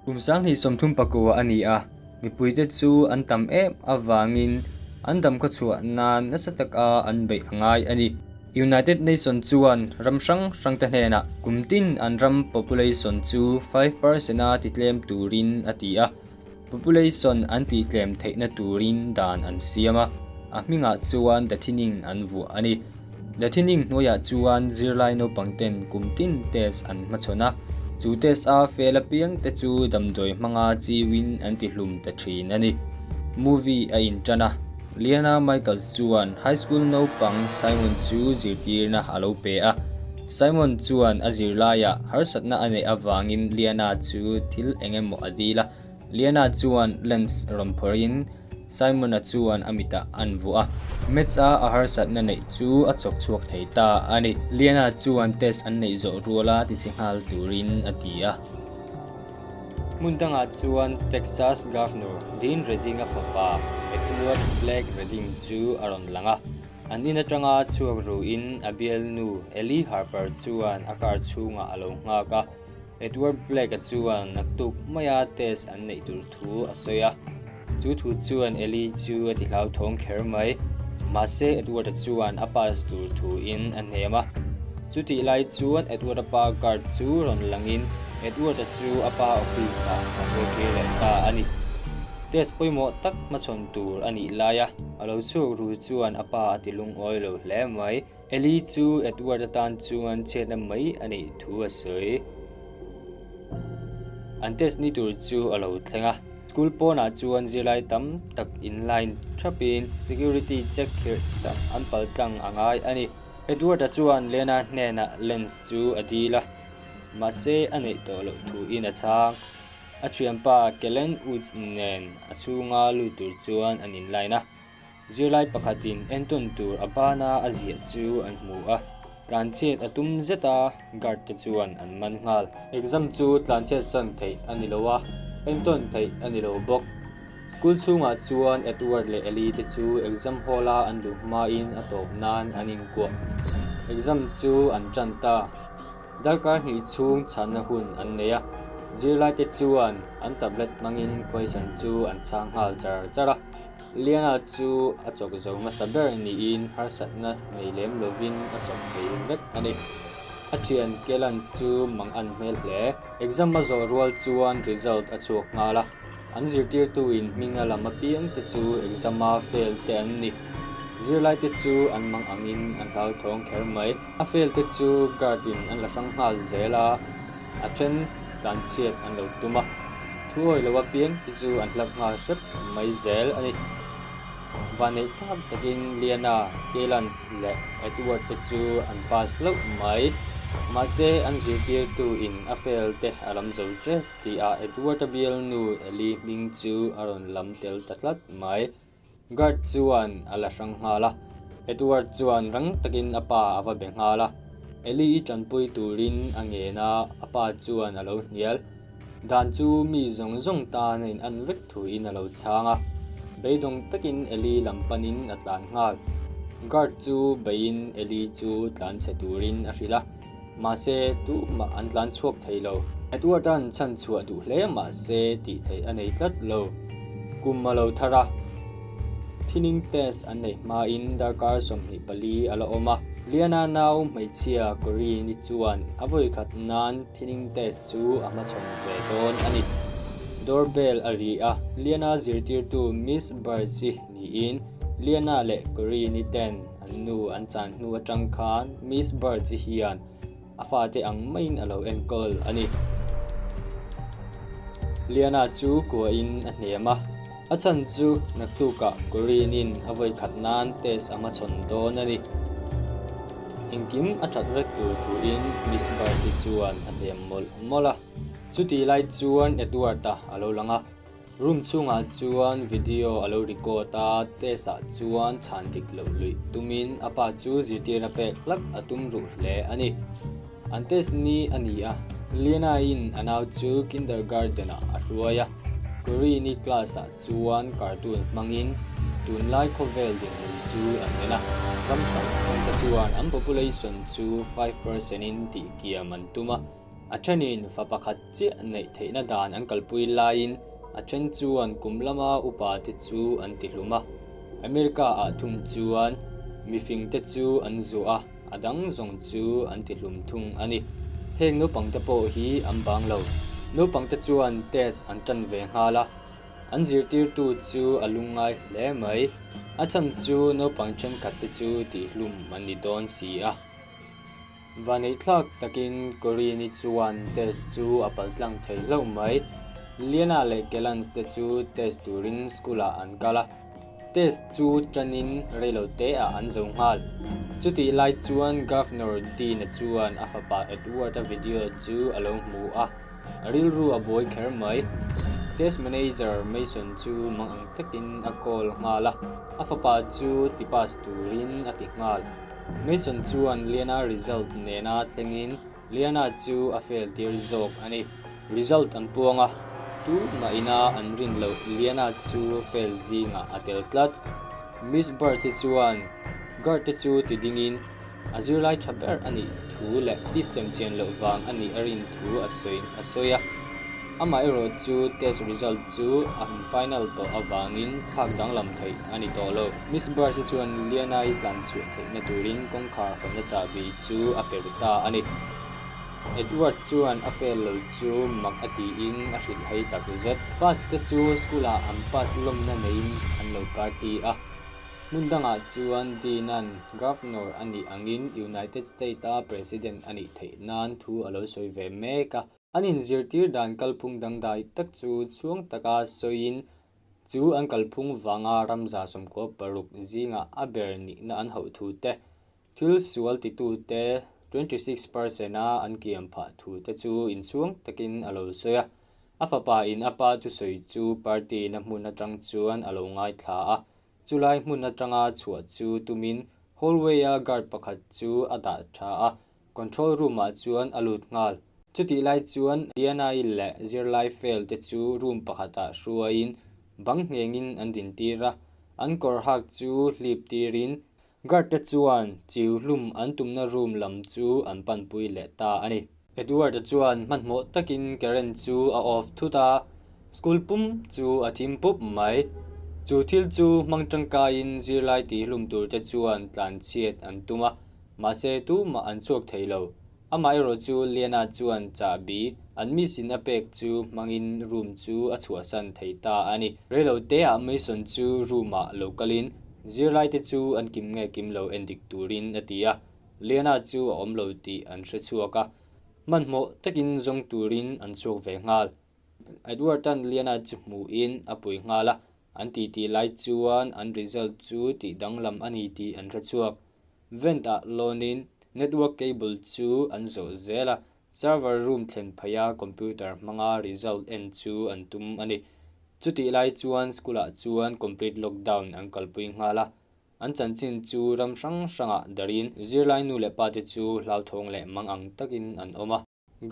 Kum 2034 a ni a, mipuite chu an tam em avangin an dam khawchhuah nan nasa taka an beih a ngai a ni. United Nation chuan ram hrang hrangte hnenah kum tin an ram population chu 5% a titlem turin a ti a, population an tihtlem theihna turin dan an siam a, a hmingah chuan The Thinning an vuah a ni. The Thinning hnuaiah chuan zirlai naupangten kum tin test an hmachhawn a, chu test a fail apiangte chu damdawi hmanga chiuin an tihlum ta thin a ni. Movie a intan a. Liana Michaels chuan high school naupang Simon chu zirtirna a lo pe a. Simon chuan a zirlaiah harsatna a neih avangin Liana chu thil eng emaw a dil a. Liana chuan lens rawn phawrhin Simon-a chuan a mitah an vuah a. Maths-a a harsatna neih chu a chawk chhuak thei ta a ni. Liana chuan test an neih zawh ruala tichhe nghal turin a ti a. Hmun dangah chuan Texas Governor Dean Redding-a fapa Edward Blake Redding chu a rawn lang a. An in atanga chhuak ruin a bialnu Ellie Harper chuan a car chhungah a lo nghak a. Edward Blake-a chuan naktuk maia test an neih tur thu a sawi a. Chu thu chuan Ellie chu a ti hlauthawng kher mai. Mahse Edward-a chuan a pass tur thuin a hnem a. Chutih lai chuan Edward-a pa guard chu rawn langin Edward-a chu a pa office-ah a haw tir leh ta a ni. Test pawimawh tak hmachhawn tur a nih laia a lo chhuak ru chuan a pa a ti lungawi lo hle mai. Ellie chu Edward-a tan chuan chhiatna mai a neih thu a sawi. An test ni tur chu a lo thleng a. School pawnah chuan zirlai tam tak in line thapin security check khirh tak an paltlang a ngai a ni. Edward-a chuan Lena hnenah lens chu a dil a, mahse a neih tawh loh thuin a chhang. A thianpa Kellen Woods nen a chhunga lut tur chuan an inline a. Zirlai pakhatin entawn tur a bana a ziah chu an hmu a, tlanchhiat a tum zet a, guard te chuan an man nghal. Exam chu tlanchhiat san theih a ni lo a, entawn theih a ni lo bawk. School chhungah chuan Edward leh Ellie te chu exam hall a an luh hmain a tawp nan an inkuah. Exam chu an tan ta. Darkar hnih chhung chhanna hun an nei a, zirlaite chuan an tablet hmangin question chu an chhang nghal char char a. Liana chu a chawk zo hmasa ber niin harsatna nei lem lovin a chawk thei vek a ni. A thian Kelans chu mang an hmel hle. Exam a zawh rual chuan result a chhuak nghal a. An zirtirtuin hming a lam apiang te chu exam a fail te an ni. Zirlai te chu an mang angin an hlauthawng kher mai. A fail te chu guard in an la hrang nghal zel a, a then tlanchhiat an lo tum a. Thuawi lo apiang te chu an hlap nghal hrep mai zel a ni. Vanneih thlak takin Liana, Kaylan leh Edward te chu an pass hlauh mai. Mahse an zirtirtu in a fail te a lam zo tep. Tih-ah Edward-a bialnu Ellie hming chu a rawn lam tel ta tlat mai. Guard chuan a la hrang nghal a. Edward chuan rang takin a pa a va be nghal a. Ellie i tanpui turin a ngen a, a pa chuan a lo hnial. Dan chu mi zawng zawng tan a in-an vek thuin a lo chhang a. Beidawng takin Ellie lam panin a tlan nghal. Guard chu beiin Ellie chu tlan chhe turin a hrilh a. Mahse, tumah an tlan chhuak thei lo. Edward-a'n chhan chhuah duh hle mahse tih theih a nei tlat lo. Kum a lo thar a, thinning test an neih hmain darkar 24 a la awm a. Liana nau hmeichhia Corinne-i chuan a vawikhat nan thinning test chu a hmachhawn ve dawn a ni. Door bell a ri a, Liana zirtirtu Miss Birch-i niin Liana leh Corinne-i ten An nu an chan hnu atang khan Miss Birch-i hian a fate ang maiin a lo enkawl a ni. Liana chu kuahin a hnem a, a chhan chu naktukah Corinne-in a vawikhat nan test a hmachhawn dawn a ni. Engkim a that vek tur thuin Miss Birch-i chuan a hnem mawlh mawlh a. Chutih lai chuan Edward-a a lo lang a. Room chhungah chuan video a lo record a, test ah chuan chhan dik loh luih tumin a pa chu zirtirna pek hlak a tum ruh hle a ni. An test ni a ni a, Liana-in a nau chu kindergarten ah a hruai a, Corinne-i class ah chuan cartoon hmangin tunlai khawvel dinhmun chu an en a, ram hrang hrang te chuan an population chu 5% in tihkiam an tum a. A thenin fa pakhat chiah neih theihna dan an kalpui laiin a then chuan kum lama upa te chu an tihlum a. America ah thung chuan mifing te chu an zuah a, a dang zawng chu an tihlum thung a ni. Heng naupang te pawh hi an bang lo. Naupang te chuan test an tan ve nghal a, an zirtirtu chu a lungngai hle mai. A chhan chu naupang thenkhat te chu tihlum an ni dawn si a. Vaneihthlak takin Corinne-i chuan test chu a paltlang thei hlauh mai. Liana leh Kelans te chu test turin school-ah an kal a. Test chu tanin reilo teah an zo nghal. Chutih lai chuan Governor Dean-a chuan a fapa Edward-a video chu a lo hmu a, a rilru a buai kher mai. Test manager Mason chu mang ang takin a call nghal a, a fapa chu ti pass turin a ti nghal. Mason chuan Liana result nena thlengin Liana chu a fail tir zawk a ni. Result an puang a, tumah ina an rin loh Liana chu fail zingah a tel tlat. Miss Birch-i chuan guard te chu ti dingin a zirlai tha ber a nih thu leh system chian loh vang a nih a rin thu a sawi a sawi a. Amaherawh chu test result chu a han final tawh avangin thlak danglam theih a ni tawh lo. Miss Burse chuan Liana-i tlan chhuah theihna turin kawngkhar hawnna chahbi chu a pe ru ta a ni. Edward chuan a fail lo chu mak a tiin a hrilh hai tak zet. Pass te chu school-ah an pass lawmna neiin an lo party a. Hmun dangah chuan Dean-a'n Governor a nih angin United State-a President a nih theih nan thu a lo sawi ve mek a. An inzirtir dan kalphung dangdai tak chu chhuang taka sawiin chu an kalphung vanga ramza 16 zingah a ber nihna an hauh thu te, thil sual titute 26 percent a an kiam phah thu te chu inchhuang takin a lo sawi a. A fapa in a pa thusawi chu party na hmun atang chuan a lo ngaithla a, chulai hmun atanga chhuah chu tumin hallway-a guard pakhat chu a dah tha a, Control room-ah chuan a lut nghal. Chutih lai chuan Liana-i leh zirlai fail te chu room pakhatah hruaiin bang nghengin an dintir a, an kawr hak chu hlip tirin guard te chuan chiu hlum an tumna room lam chu an panpui leh ta a ni. Edward-a chuan hmanhmawh takin current chu a off thut a, school pum chu a thim pup mai. Chu thil chu hmang tangkaiin zirlai tihhlum turte chuan tlanchhiat an tum a, Mahse, tumah an chhuak thei lo. Amaherawh chu Liana chuan chahbi an misin a pek chu hmangin room chu a chhuahsan thei ta a ni. Reilo teah Mason chu room-ah lo kalin zirlaite chu an kim nge kim lo endik turin a ti a. Liana chu a awm lo tih an hre chhuak a, hmanhmawh takin zawng turin an chhuak ve nghal. Edward-a'n Liana chu hmuhin a pui nghal a, an titi lai chuan an result chu tih danglam a ni tih an hre chhuak. Vent-ah lawnin network cable chu an zawh zel a, server room thlen phaia computer hmanga result en chu an tum a ni. Chutih lai chuan school-ah chuan complete lockdown an kalpui nghal a, an chanchin chu ram hrang hrangah darin zirlai nu leh pate chu hlauthawng leh mangang takin an awm a.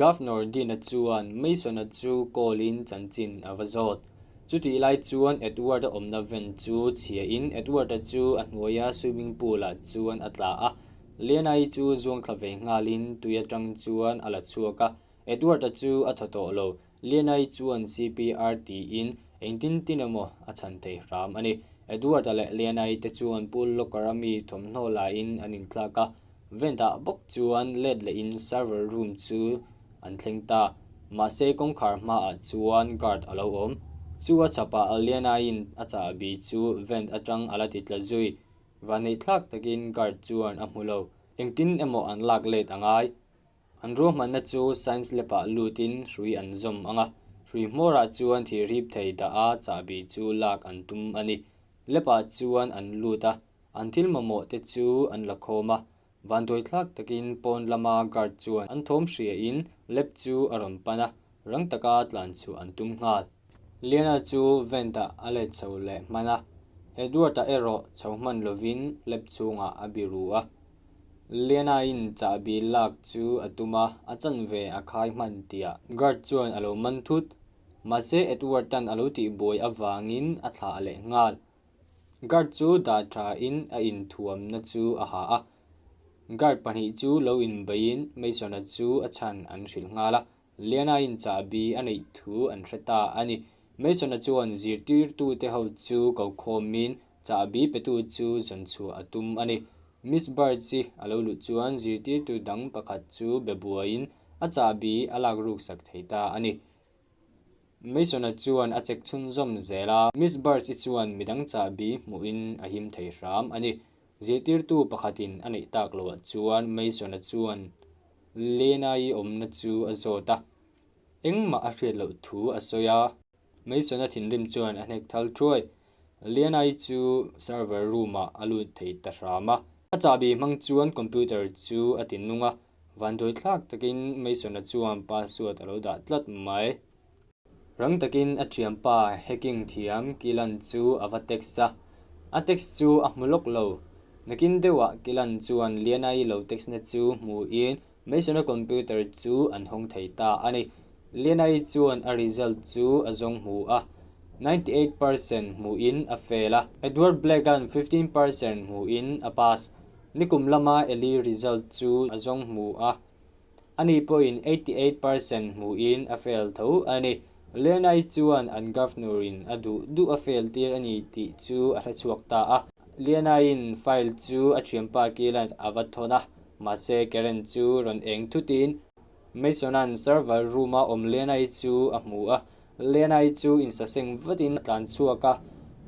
Governor Dean-a chuan Mason-a chu call-in chanchin a va zawt. Chutih lai chuan Edward-a awmna vent chu chhiain Edward-a chu a hnuaia swimming pool-ah chuan a tla a. Liana-i chu zuang thla ve nghalin tui atang chuan a la chhuak a. Edward-a chu a thaw tawh lo. Liana-i chuan CPR tiin engtin tin emaw a chhan thei hram a ni. Edward-a leh Liana-i te chuan pool locker-a mi thawmhnaw laiin an inthlak a. Vent-ah bawk chuan let lehin server room chu an thleng ta. Mahse kawngkhar hmaah chuan guard a lo awm. Chu a chhapah Aliana-in a chahbi chu vent atang a la ti tla zui. Vaneihthlak takin guard chuan a hmu lo. Engtin emaw an lak let a ngai. An ruahmanna chu science lab-ah lutin hrui an zawm ang a, hrui hmawrah chuan thirhip thei dah a chahbi chu lak an tum a ni. Lab-ah chuan an lut a, An thil mamawh te chu an la khawm a, vanduaithlak takin pawn lama guard chuan an thawm hriain lab chu a rawn pan a, rang taka tlan chhuah an tum nghal. Liana chu vent-ah a let chho leh hman a, Edward-a erawh chho hman lovin lab chhungah a biru a. Liana-in chahbi lak chu a tum a, a chanve a khai hman tihah guard chuan a lo man thut. Mahse Edward-a'n a lo tihbuai avangin a thlah leh nghal. Guard chu dah tha in a inthuamna chu a ha a. Guard pahnih chu lo inbeiin Mason-a chu a chhan an hrilh nghal a, Liana-in chahbi a neih thu an hre ta a ni. Mason-a chuan zirtirtute ho chu ko khawmin chahbi petu chu zawn chhuah a tum a ni. Miss Birch-i a lo luh chuan zirtirtu dang pakhat chu be buaiin a chahbi a lak ruksak thei ta a ni. Mason-a chuan a check chhunzawm zel a, Miss Birch-i chuan midang chahbi hmuhin a him thei hram a ni. Zirtirtu pakhatin a neih tak loah chuan Mason-a chuan Lena-i awmna chu a zawt a, engmah a hriat loh thu a sawi a. Mason-a thinrim chuan a hnek thal thuai. Lena-i chu server room-ah a lut thei ta hram a. A chahbi hmang chuan computer chu a ti nung a, Vanduai thlak takin Mason-a chuan password a lo dah tlat mai. Rang takin a thianpa hacking thiam Kilan chu a va text a, a text chu a hmu lawk lo. Nakin deuhah Kilan chuan Liana-i lo text na chu hmuhin Mason-a computer chu an hawng thei ta a ni. Liana-i chuan a result chu a zawng hmu a, 98% hmuhin a fail a, Edward Blake-a'n 15% hmuhin a pass. Nikum lama Eli result chu a zawng hmu a, ani pawhin 88% hmuhin a fail tho a ni. Lenai chuan an Governor-in a duh duh a fail tir a ni tih chu a hre chhuak ta a. Lenaiin file chu a thianpa Keelan a va thawn a, mahse Karen chu rawn eng thutin Mason-a'n server room-a awm Lenai chu a hmu a, Lenai chu insaseng vatin a tlan chhuak a,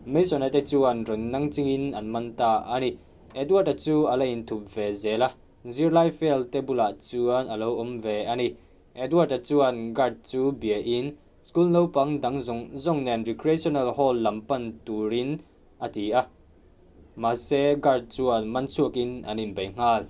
Mason-a te chuan rawn nang chingin an man ta a ni. Edward-a chu a la inthup ve zel a, zirlai fail te bulah chuan a lo awm ve a ni. Edward-a chuan guard chu biain school naupang dang zawng zawng nen recreational hall lam pan turin a ti a, mahse guard chuan man chhuakin an inbei nghal.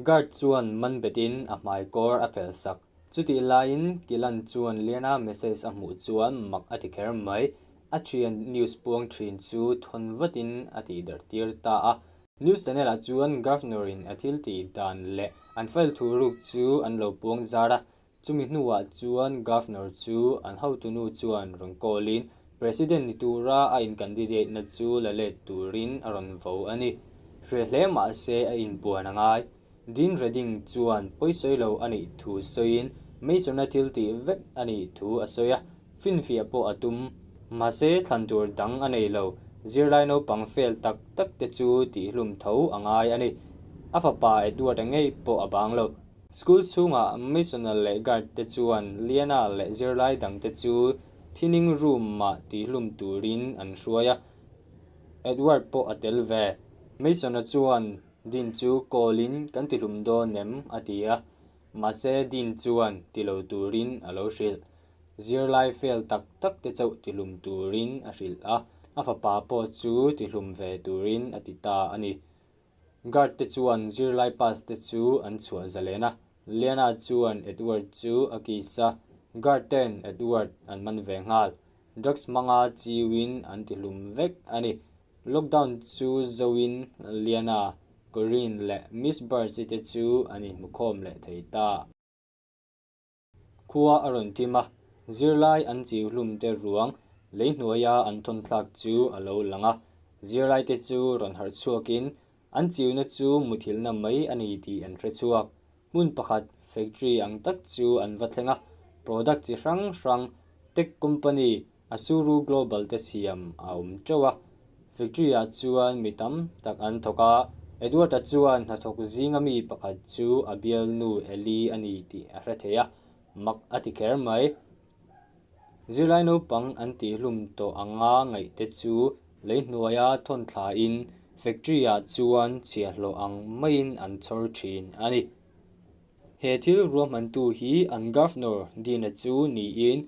Guard chuan man betin a hmai kawr a phelh sak. Chutih laiin Kilan chuan Liana message a hmuh chuan mak a ti kher mai. A thian news puang thin chu thawn vatin a tihdarh tir ta a. News channel ah chuan Governor in a thil tih dan leh an file thu ruk chu an lo puang zar a. Chumi hnuah chuan Governor chu an hotunu chuan rawn call in President ni tura a in candidate na chu la let turin a rawn vo a ni. Hre hle mah se a inpuan a ngai. Dean Redding chuan pawisawi lo a nih thu sawiin Mason-a thil tih vek a nih thu a sawi a, finfiah pawh a tum. Mahse thlan tur dang a nei lo, zirlai naupang fail tak tak te chu tihhlum tho a ngai a ni. A fapa Edward-a ngei pawh a bang lo. School chhungah Missioner leh guard te chuan Liana leh zirlai dang te chu thinning room ah tihhlum turin an hruai a, Edward pawh a tel ve. Mason-a chuan Dean chu call in kan tihlum dawn em a ti a, mahse Dean chuan ti lo turin a lo hrilh. Zirlai fail tak tak te chauh tihlum turin a hrilh a, a fapa pawh chu tihlum ve turin a ti ta a ni. Guard te chuan zirlai pass te chu an chhuah zalen a, Liana chuan Edward chu a kiss a, guard ten Edward an man ve nghal. Drugs hmanga chiuin an ti hlum vek a ni. Lockdown chu zoin Liana, Corinne leh Miss Birch-i te chu an inhmukhawm leh thei ta. Khua a rawn tim a, zirlai an chiu hlum te ruang lei hnuaia an thawn thlak chu a lo lang a, zirlai te chu rawn harh chhuakin an chiuna chu muthilhna mai a ni tih an hre chhuak. Hmun pakhat factory ang tak chu an va thleng a, product chi hrang hrang tech company Asuru Global te siam a awm teuh a, factory ah chuan mi tam tak an thawk a, Edward-a chuan hnathawk zinga mi pakhat chu a bialnu Ellie a ni tih a hre thei a, mak a ti kher mai. Zirlai naupang an tihhlum tawh anga ngaih te chu lei hnuaia thawn thlain factory ah chuan chhiahhlawh ang maiin an chhawr thin a ni. He thil ruahmantu hi an Governor Dean-a chu niin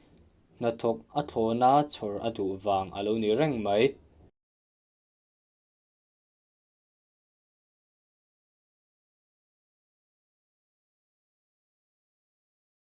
Hnathawk a thlawna chhawr a duh vang a lo ni reng mai.